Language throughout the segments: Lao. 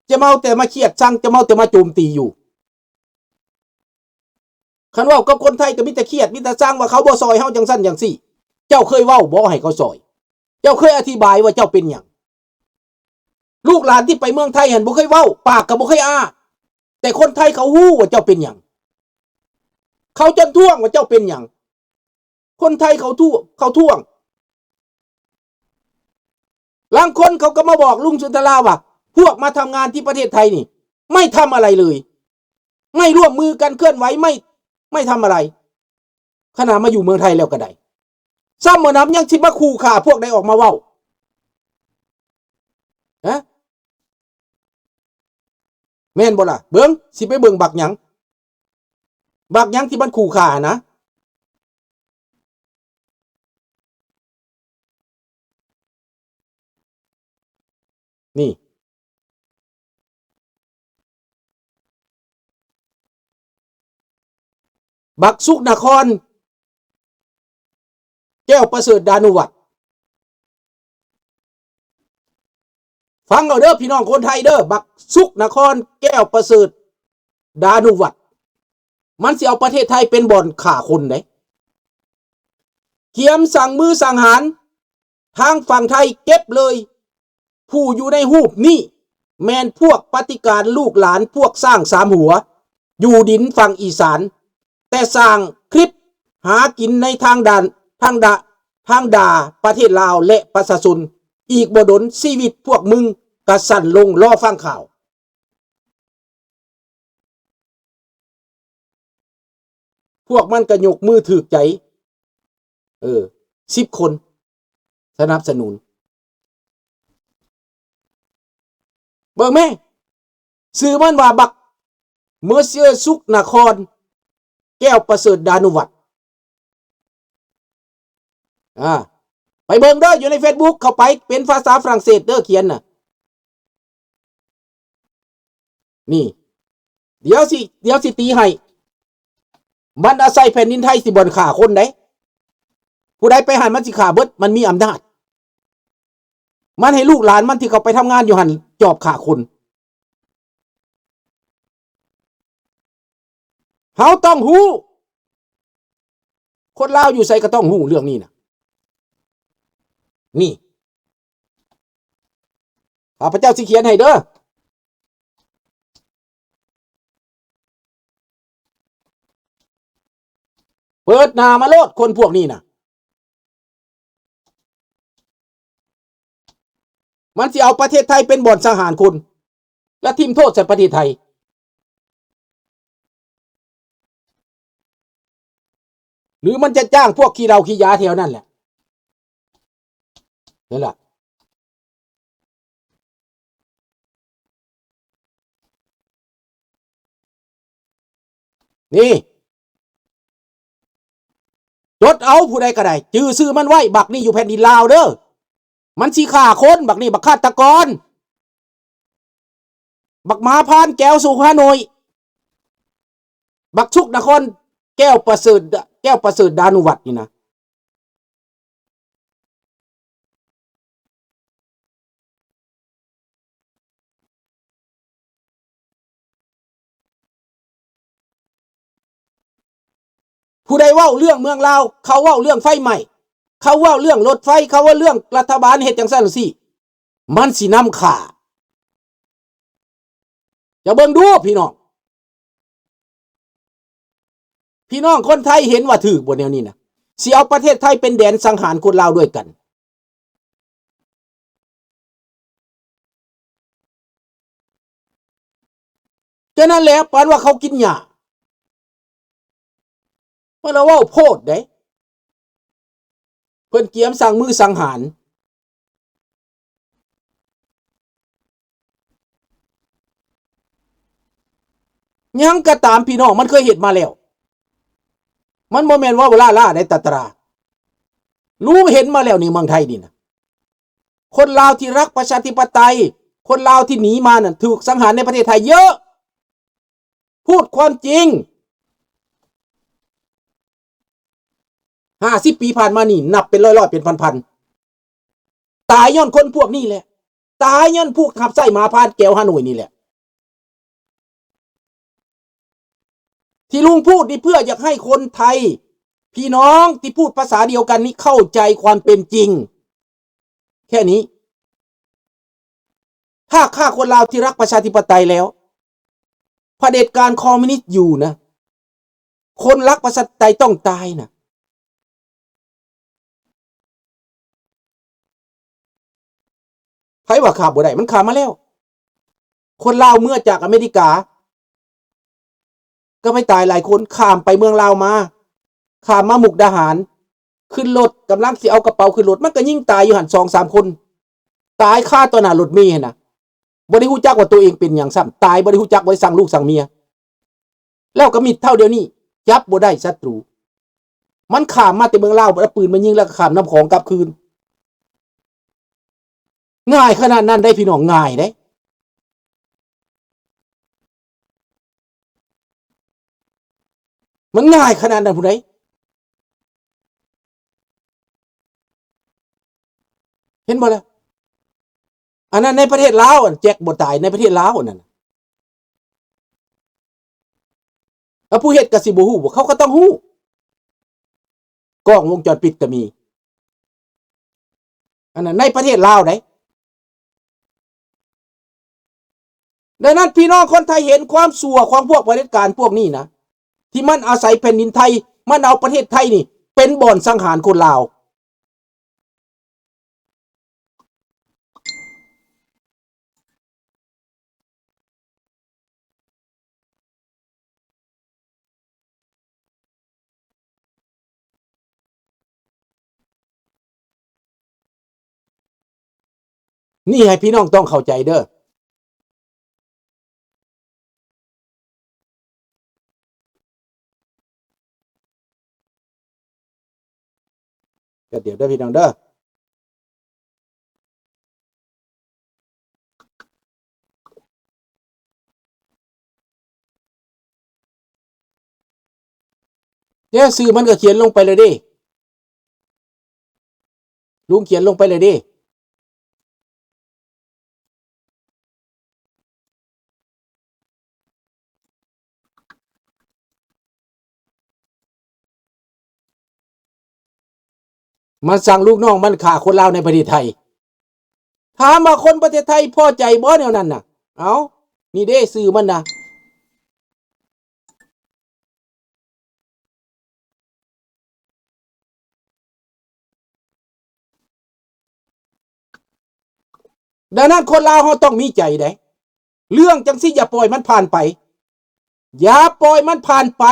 ຈະເມົາແຕ່ມາຄຽດຊັງ, ຈະເມົາແຕ່ມາໂຈມຕີຢູ່. ຄັນເວົ້າກັບຄົນໄທກໍມີແຕ່ຄຽດ, ມີແຕ່ຊັງວ່າເຂົາບໍ່ຊ່ອຍເຮົາຈັ່ງຊັ້ນຈັ່ງຊີ້. ເຈົ້າເຄີຍເວົ້າບໍ່ໃຫ້ເຂົາຊ່ອຍ? ເຈົ້າເຄີຍອະທິບາຍວ່າເຈົ້າເປັນຫຍັງ? ລູກຫຼານທີ່ໄປເມືອງໄທຫັ້ນບໍ່ເຄີຍເວົ້າ, ປາກກໍບໍ່ເຄີຍອ້າ, ແຕ່ຄົນໄທເຂົາຮູ້ວ່າເຈົ້າເປັນຫຍັງ. ເຂົາຈົນທ້ວງວ່າເຈົ້າເປັນຫຍັງ. ຄົນໄທເຂົາທ້ວງ, ເຂົາທ້ວງ. ລາງຄົນເຂົາກໍມາບອກລຸງສຸນທະລາວ່າ ພວກມາທຳງານທີ່ປະເທດໄທນີ້ ໄມ່ທຳອະໄລເລີຍ, ໄມ່ຮ່ວມມືກັນເຄື່ອນໄຫວ, ໄມ່, ໄມ່ທຳອະໄລ. ຂະໜາດມາຢູ່ເມືອງໄທແລ້ວກໍໄດ້, ຊ້ຳບໍ່ໜຳຍັງຊິມາຂູ່ຂ້າພວກໃດອອກມາເວົ້າ. ຮະ? ແມ່ນບໍ່ລະ? ເບິ່ງ, ຊິໄປເບິ່ງບັກຫຍັງ? ບັກຫຍັງທີ່ມັນຂູ່ຂ້າຫັ້ນນະ? ນີ້ ບັກສຸກນະຄອນ ແກ້ວປະເສີດດານຸວັດ. ຟັງເອົາເດີພີ່ນ້ອງຄົນໄທເດີ, ບັກສຸກນະຄອນ ແກ້ວປະເສີດດານຸວັດ ມັນຊິເອົາປະເທດໄທເປັນບ່ອນຂ້າຄົນເດ້. ກຽມສັ່ງມືສັງຫານ, ທາງຝັ່ງໄທເກັບເລີຍ. ຜູ້ຢູ່ໃນຮູບນີ້ແມ່ນພວກປະຕິການລູກຫຼານພວກຊ້າງສາມຫົວ ຢູ່ດິນຝັ່ງອີສານ, ແຕ່ສ້າງຄລິບຫາກິນໃນທາງດ່ານ, ທາງດ່າ, ທາງດ່າປະເທດລາວ ແລະ ປະຊາຊົນ. ອີກບໍ່ດົນຊີວິດພວກມຶງກະສັ້ນລົງ. ລໍຟັງຂ່າວ. ພວກມັນກໍຍົກມືຖືກໃຈ, ເອີ, ສິບຄົນສະໜັບສະໜູນ. ເບິ່ງແມ, ຊື່ມັນວ່າບັກ Monsieur ສຸກນະຄອນ ແກ້ວປະເສີດດານຸວັດ. ອາ ໄປເບິ່ງເດີ, ຢູ່ໃນເຟສບຸກ ເຂົ້າໄປ, ເປັນພາສາຝຣັ່ງເສດເດີ, ຂຽນນະ. ນີ້ ດຽວຊິ, ດຽວຊິຕີໃຫ້. ມັນອາໄສແຜ່ນດິນໄທຊິບ່ອນຂ້າຄົນໃດ. ຜູ້ໃດໄປຫັ້ນມັນຊິຂ້າເບິດ, ມັນມີອຳນາດ. ມັນໃຫ້ລູກຫຼານມັນທີ່ເຂົ້າໄປທຳງານຢູ່ຫັ້ນຈອບຂ້າຄົນ. ເຮົາຕ້ອງຮູ້, ຄົນລາວຢູ່ໃສກໍຕ້ອງຮູ້ເລື່ອງນີ້ນະ. ນີ້ ຂ້າພະເຈົ້າຊິຂຽນໃຫ້ເດີ. ເປີດໜ້າມາໂລດ, ຄົນພວກນີ້ນະ ມັນຊິເອົາປະເທດໄທເປັນບ່ອນສັງຫານຄົນ ແລະ ຖິ້ມໂທດໃສ່ປະເທດໄທ. ຫຼືມັນຈະຈ້າງພວກຂີ້ເຫຼົ້າຂີ້ຢາແຖວນັ້ນແຫຼະ. ນັ້ນລະ ນີ້ ຈົດເອົາ, ຜູ້ໃດກໍໄດ້ຈື່ຊື່ມັນໄວ້, ບັກນີ້ຢູ່ແຜ່ນດິນລາວເດີ. ມັນຊິຂ້າຄົນ, ບັກນີ້ບັກຄາດຕະກອນ. ບັກໝາພານແກວສູ່ຮາໂນ້ຍ, ບັກສຸກນະຄອນ ແກ້ວປະເສີດ, ແກ້ວປະເສີດດານຸວັດນີ້ນະ. ຜູ້ໃດເວົ້າເລື່ອງເມືອງລາວ, ເຂົາເວົ້າເລື່ອງໄຟໄໝ້, ເຂົາເວົ້າເລື່ອງລົດໄຟ, ເຂົາເວົ້າເລື່ອງລັດຖະບານເຮັດຈັ່ງຊັ້ນຈັ່ງຊີ້, ມັນຊິນຳຂ້າ. ຈະເບິ່ງດູພີ່ນ້ອງ, ພີ່ນ້ອງຄົນໄທເຫັນວ່າຖືກບໍ່ແນວນີ້ນະ? ຊິເອົາປະເທດໄທເປັນແດນສັງຫານຄົນລາວດ້ວຍກັນ. ແຕ່ນັ້ນແຫຼະ, ປານວ່າເຂົາກິນຫຍ້າ. ເພິ່ນລະເວົ້າໂພດເດ້. ເພິ່ນກຽມສ້າງມືສັງຫານ. ຫຍັງກໍຕາມ ພີ່ນ້ອງ, ມັນເຄີຍເຮັດມາແລ້ວ. ມັນບໍ່ແມ່ນເວົ້າລ້າໆໃດ໋ ຕາຕະລາ. ຮູ້ເຫັນມາແລ້ວນີ້ ເມືອງໄທນີ້ນະ. ຄົນລາວທີ່ຮັກປະຊາທິປະໄຕ, ຄົນລາວທີ່ໜີມານັ້ນ ຖືກສັງຫານໃນປະເທດໄທເຍອະ. ພູດຄວາມຈິງ. ຫ້າສິບປີຜ່ານມານີ້ ນັບເປັນຮ້ອຍໆ ເປັນພັນໆ. ຕາຍຍ້ອນຄົນພວກນີ້ແຫຼະ. ຕາຍຍ້ອນພວກຮັບໃຊ້ໝາພານແກວຮາໂນ້ຍນີ້ແຫຼະ. ທີ່ລຸງພູດນີ້ເພື່ອຢາກໃຫ້ຄົນໄທ ພີ່ນ້ອງທີ່ພູດພາສາດຽວກັນນີ້ເຂົ້າໃຈຄວາມເປັນຈິງ ແຄ່ນີ້. ຖ້າຂ້າຄົນລາວທີ່ລັກປະຊາທິປະໄຕແລ້ວ ຜະເດັດການຄອມມິວນິດຢູ່ນະ ຄົນລັກປະຊາທິປະໄຕຕ້ອງຕາຍນະ. ໃຜວ່າຂ້າມບໍ່ໄດ້? ມັນຂ້າມມາແລ້ວ. ຄົນລາວເມືອຈາກອາເມລິກາ ກໍໄປຕາຍຫຼາຍຄົນ ຂ້າມໄປເມືອງລາວມາ ຂ້າມມາມຸກດາຫານ ຂຶ້ນລົດ ກຳລັງຊິເອົາກະເປົາຂຶ້ນລົດ ມັນກໍຍິງຕາຍຢູ່ຫັ້ນສອງສາມຄົນ ຕາຍຄາຕໍ່ໜ້າລົດເມຫັ້ນນະ. ບໍ່ໄດ້ຮູ້ຈັກວ່າໂຕເອງເປັນຫຍັງຊ້ຳ ຕາຍບໍ່ໄດ້ຮູ້ຈັກ ບໍ່ໄດ້ສັງລູກສັງເມຍ ແລ້ວກໍມິດເທົ່າດຽວນີ້ ຈັບບໍ່ໄດ້ສັດຕູ. ມັນຂ້າມມາແຕ່ເມືອງລາວ ເອົາປືນມາຍິງ ແລ້ວກໍຂ້າມນ້ຳຂອງກັບຄືນ. ງ່າຍຂະໜາດນັ້ນໄດ໋ພີ່ນ້ອງ ງ່າຍເດ້ ມັນງ່າຍຂະໜາດນັ້ນພຸ້ນໃດ໋ ເຫັນບໍ່ລະ? ອັນນັ້ນໃນປະເທດລາວ ອັນແຈັກບໍ່ຕາຍໃນປະເທດລາວ ອັນນັ້ນນະ ແລ້ວຜູ້ເຮັດກໍຊິບໍ່ຮູ້ບໍ? ເຂົາກໍຕ້ອງຮູ້ ກ້ອງວົງຈອນປິດກໍມີ ອັນນັ້ນໃນປະເທດລາວໃດ໋. ດັ່ງນັ້ນ ພີ່ນ້ອງຄົນໄທເຫັນຄວາມຊົ່ວຂອງພວກຜະເດັດການພວກນີ້ນະ ທີ່ມັນອາໄສແຜ່ນດິນໄທ ມັນເອົາປະເທດໄທນີ້ເປັນບ່ອນສັງຫານຄົນລາວ. ນີ້ໃຫ້ພີ່ນ້ອງຕ້ອງເຂົ້າໃຈເດີ້. ແປັບດຽວເດີ້ພີ່ນ້ອງເດີ້. ແລ້ວຊື່ມັນກໍຂຽນລົງໄປແລ້ວເດ້ ລຸງຂຽນລົງໄປແລ້ວເດ້. ມັນສັ່ງລູກນ້ອງມັນຂ້າຄົນລາວໃນປະເທດໄທ. ຖາມວ່າຄົນປະເທດໄທພໍໃຈບໍ່ແນວນັ້ນນະ? ເອົ້າ ນີ້ເດ້ຊື່ມັນນະ. ດັ່ງນັ້ນຄົນລາວເຮົາຕ້ອງມີໃຈເດ້. ເລື່ອງຈັ່ງຊີ້ຢ່າປ່ອຍມັນຜ່ານໄປ. ຢ່າປ່ອຍມັນຜ່ານໄປ.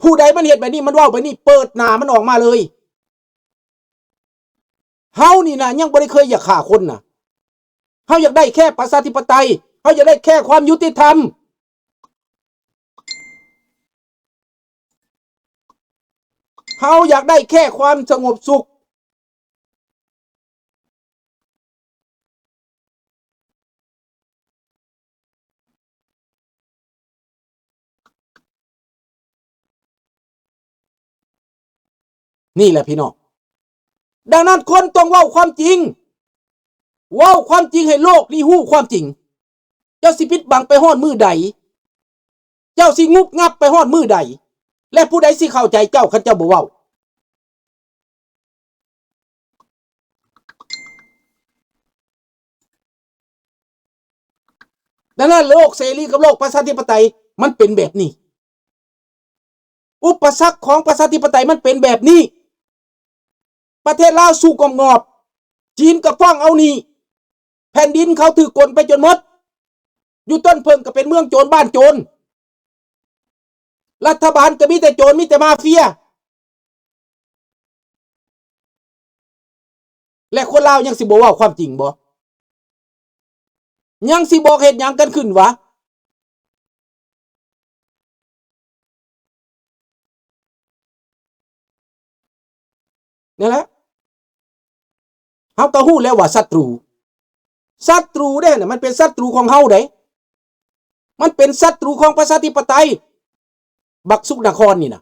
ຜູ້ໃດມັນເຮັດແບບນີ້ ມັນເວົ້າແບບນີ້ ເປີດໜ້າມັນອອກມາເລີຍ. ເຮົານີ້ນະ ຍັງບໍ່ໄດ້ເຄີຍຢາກຂ້າຄົນນະ. ເຮົາຢາກໄດ້ແຄ່ປະຊາທິປະໄຕ. ເຮົາຢາກໄດ້ແຄ່ຄວາມຍຸຕິທຳ. ເຮົາຢາກໄດ້ແຄ່ຄວາມສະຫງົບສຸກ. ນີ້ແຫຼະພີ່ນ້ອງ. ດັ່ງນັ້ນຄົນຕ້ອງເວົ້າຄວາມຈິງ. ເວົ້າຄວາມຈິງໃຫ້ໂລກນີ້ຮູ້ຄວາມຈິງ. ເຈົ້າຊິປິດບັງໄປຮອດມື້ໃດ? ເຈົ້າຊິງຸບງັບໄປຮອດມື້ໃດ? ແລະ ຜູ້ໃດຊິເຂົ້າໃຈເຈົ້າ ຄັນເຈົ້າບໍ່ເວົ້າ? ດັ່ງນັ້ນ ໂລກເສລີກັບໂລກປະຊາທິປະໄຕ ມັນເປັນແບບນີ້. ອຸປະສັກຂອງປະຊາທິປະໄຕມັນເປັນແບບນີ້. ປະເທດລາວສູ້ກອບງອບ, ຈີນກໍຟ້ອງເອົາໜີ້, ແຜ່ນດິນເຂົາຖືກກົນໄປຈົນໝົດ, ຢູ່ຕົ້ນເຜິ້ງກໍເປັນເມືອງໂຈນບ້ານໂຈນ, ລັດຖະບານກໍມີແຕ່ໂຈນ, ມີແຕ່ມາເຟຍ. ແລະ ຄົນລາວຍັງຊິບໍ່ເວົ້າຄວາມຈິງບໍ່? ຍັງຊິບອກເຮັດຫຍັງກັນຂຶ້ນວະ? ນັ້ນແຫຼະ ເຮົາກໍຮູ້ແລ້ວວ່າສັດຕູ, ສັດຕູເດ້ນະ, ມັນເປັນສັດຕູຂອງເຮົາເດ້, ມັນເປັນສັດຕູຂອງປະຊາທິປະໄຕ. ບັກສຸກນະຄອນນີ້ນະ,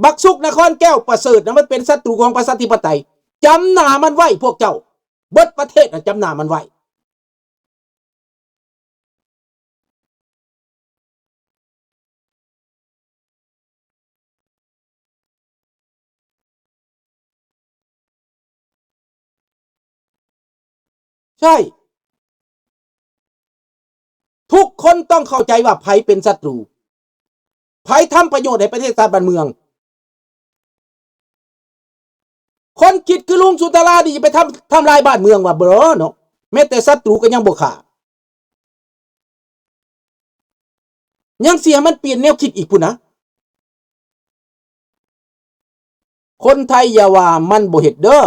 ບັກສຸກນະຄອນແກ້ວປະເສີດນະ, ມັນເປັນສັດຕູຂອງປະຊາທິປະໄຕ. ຈຳໜ້າມັນໄວ້ພວກເຈົ້າ, ເບິດປະເທດນະ, ຈຳໜ້າມັນໄວ້. ໃຊ່ ທຸກຄົນຕ້ອງເຂົ້າໃຈວ່າໃຜເປັນສັດຕູ, ໃຜທຳປະໂຫຍດໃຫ້ປະເທດຊາດບ້ານເມືອງ. ຄົນຄິດຄືລຸງສຸນທະລານີ້ຈະໄປທຳ ທຳລາຍບ້ານເມືອງວ່າບໍ່ເນາະ, ແມ້ແຕ່ສັດຕູກໍຍັງບໍ່ຂ້າ. ຍັງຊິໃຫ້ມັນປ່ຽນແນວຄິດອີກພຸ້ນນະ. ຄົນໄທຢ່າວ່າມັນບໍ່ເຮັດເດີ້,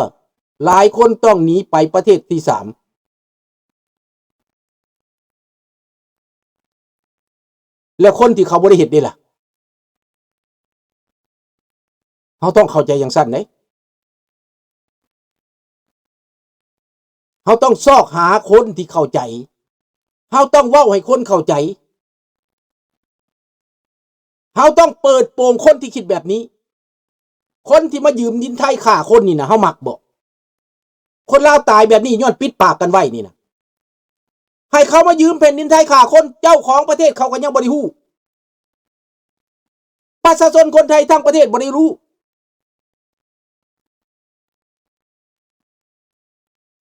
ຫຼາຍຄົນຕ້ອງໜີໄປປະເທດທີສາມ. ແລ້ວຄົນທີ່ເຂົາບໍ່ໄດ້ເຮັດເດລະ? ເຮົາຕ້ອງເຂົ້າໃຈຈັ່ງຊັ້ນເດ້. ເຮົາຕ້ອງຊອກຫາຄົນທີ່ເຂົ້າໃຈ, ເຮົາຕ້ອງເວົ້າໃຫ້ຄົນເຂົ້າໃຈ, ເຮົາຕ້ອງເປີດໂປງຄົນທີ່ຄິດແບບນີ້. ຄົນທີ່ມາຢືມດິນໄທຂ້າຄົນນີ້ນະ ເຮົາມັກບໍ່? ຄົນລາວຕາຍແບບນີ້ຍ້ອນປິດປາກກັນໄວ້ນີ້ນະ. ໃຫ້ເຂົາມາຢືມແຜ່ນດິນໄທຂ້າຄົນ, ເຈົ້າຂອງປະເທດເຂົາກໍຍັງບໍ່ໄດ້ຮູ້. ປະຊາຊົນຄົນໄທທັງປະເທດບໍ່ໄດ້ຮູ້.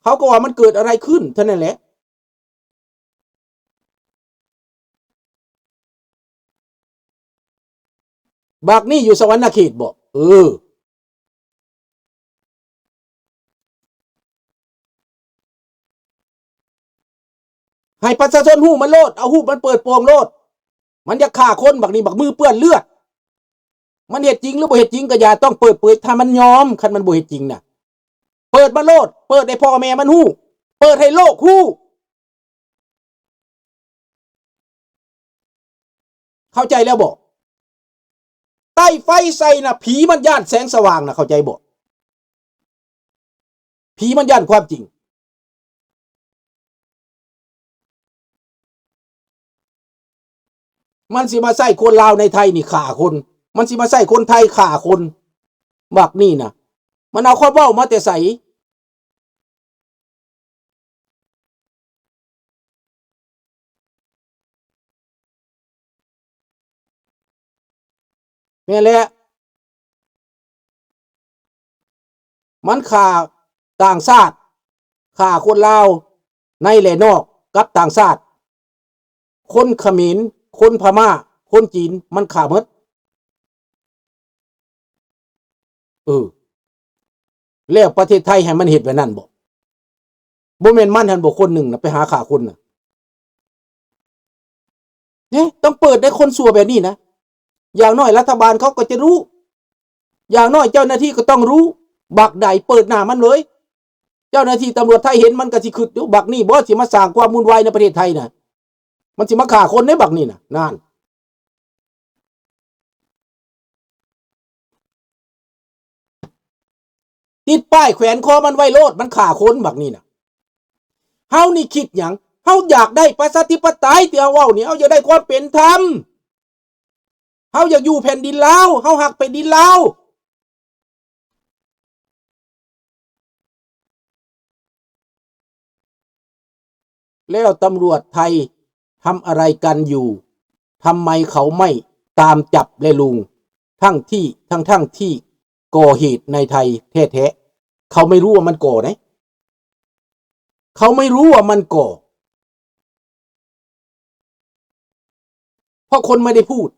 ເຂົາກໍວ່າມັນເກີດອະໄລຂຶ້ນເທົ່ານັ້ນແຫຼະ. ບັກນີ້ຢູ່ສະຫວັນນະເຂດບໍ? ເອີ. ໃຫ້ປະຊາຊົນຮູ້ມັນໂລດ, ເອົາຮູບມັນເປີດໂປງໂລດ. ມັນຢາກຂ້າຄົນບັກນີ້, ບັກມືເປື້ອນເລືອດ. ມັນເຮັດຈິງຫຼືບໍ່ເຮັດຈິງກໍຢ່າ, ຕ້ອງເປີດເຜີຍ ຖ້າມັນຍອມ, ຄັນມັນບໍ່ເຮັດຈິງນະ. ເປີດມາໂລດ, ເປີດໃຫ້ພໍ່ແມ່ມັນຮູ້, ເປີດໃຫ້ໂລກຮູ້. ເຂົ້າໃຈແລ້ວບໍ່? ໄຕ້ໄຟໃສ່ນະ, ຜີມັນຢ້ານແສງສະຫວ່າງນະ, ເຂົ້າໃຈບໍ່? ຜີມັນຢ້ານຄວາມຈິງ. ມັນຊິມາໃຊ້ຄົນລາວໃນໄທນີ້ຂ້າຄົນ, ມັນຊິມາໃຊ້ຄົນໄທຂ້າຄົນ. ບັກນີ້ນະ, ມັນເອົາຄວາມເວົ້າມາແຕ່ໃສ? ແມ່ນແຫຼະ, ມັນຂ້າຕ່າງຊາດ, ຂ້າຄົນລາວໃນ ແລະ ນອກກັບຕ່າງຊາດ, ຄົນຂະເໝນ, ຄົນພະມ້າ, ຄົນຈີນ, ມັນຂ້າໝົດ. ເອີ ແລ້ວປະເທດໄທໃຫ້ມັນເຮັດແບບນັ້ນບໍ? ບໍ່ແມ່ນມັນຫັ້ນບໍ ຄົນໜຶ່ງນະ ໄປຫາຂ້າຄົນນະ? ເດ້ ຕ້ອງເປີດໃນຄົນຊົ່ວແບບນີ້ນະ. ຢ່າງໜ້ອຍລັດຖະບານເຂົາກໍຈະຮູ້, ຢ່າງໜ້ອຍເຈົ້າໜ້າທີ່ກໍຕ້ອງຮູ້. ບັກໃດເປີດໜ້າມັນເລີຍ, ເຈົ້າໜ້າທີ່ຕຳຫຼວດໄທເຫັນມັນກໍຊິຄິດຢູ່, ບັກນີ້ບໍ ຊິມາສ້າງຄວາມວຸ່ນວາຍໃນປະເທດໄທນະ, ມັນຊິມາຂ້າຄົນເດ້ບັກນີ້ນະ. ນັ້ນ ຕິດປ້າຍແຂວນຄໍມັນໄວ້ໂລດ, ມັນຂ້າຄົນບັກນີ້ນະ. ເຮົານີ້ຄິດຫຍັງ? ເຮົາຢາກໄດ້ປະຊາທິປະໄຕທີ່ເຮົາເວົ້ານີ້, ເຮົາຢາກໄດ້ຄວາມເປັນທຳ, ເຮົາຢາກຢູ່ແຜ່ນດິນລາວ, ເຮົາຮັກແຜ່ນດິນລາວ. แล้วตำรวจไทยทำอะไรกันอยู่? ทำไมเขาไม่ตามจับและลุง ทั้งที่ ทั้งๆ ที่ก่อเหตุในไทยแท้ๆ เขาไม่รู้ว่ามันก่อนะ เขาไม่รู้ว่ามันก่อ เพราะคนไม่ได้พูด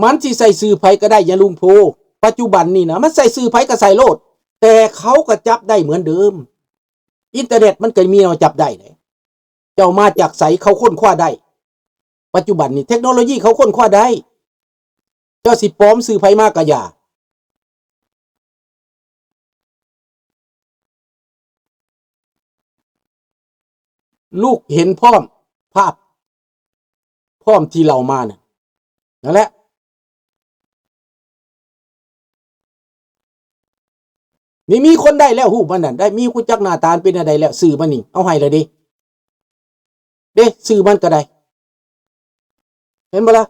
มันสิใส่ชื่อไผก็ได้ ยาลุงโพ ปัจจุบันนี่นะ มันใส่ชื่อไผก็ใส่โลด แต่เขาก็จับได้เหมือนเดิม อินเทอร์เน็ตมันก็มีแนวจับได้เด้ เจ้ามาจากไสเขาค้นคว้าได้ ปัจจุบันนี้เทคโนโลยีเขาค้นคว้าได้ เจ้าสิปลอมชื่อไผมาก็อย่า ลูกเห็นพร้อมภาพ พร้อมที่เล่ามาน่ะ นั่นแหละ นี่มีคนได้แล้ว รูปมันนั่น ได้ มี ฮู้จักหน้าตามันเป็นแนวใดแล้ว ชื่อมันนี่ เอาให้แล้วเด้ เด้ ชื่อมันก็ได้ เห็นบ่ล่ะ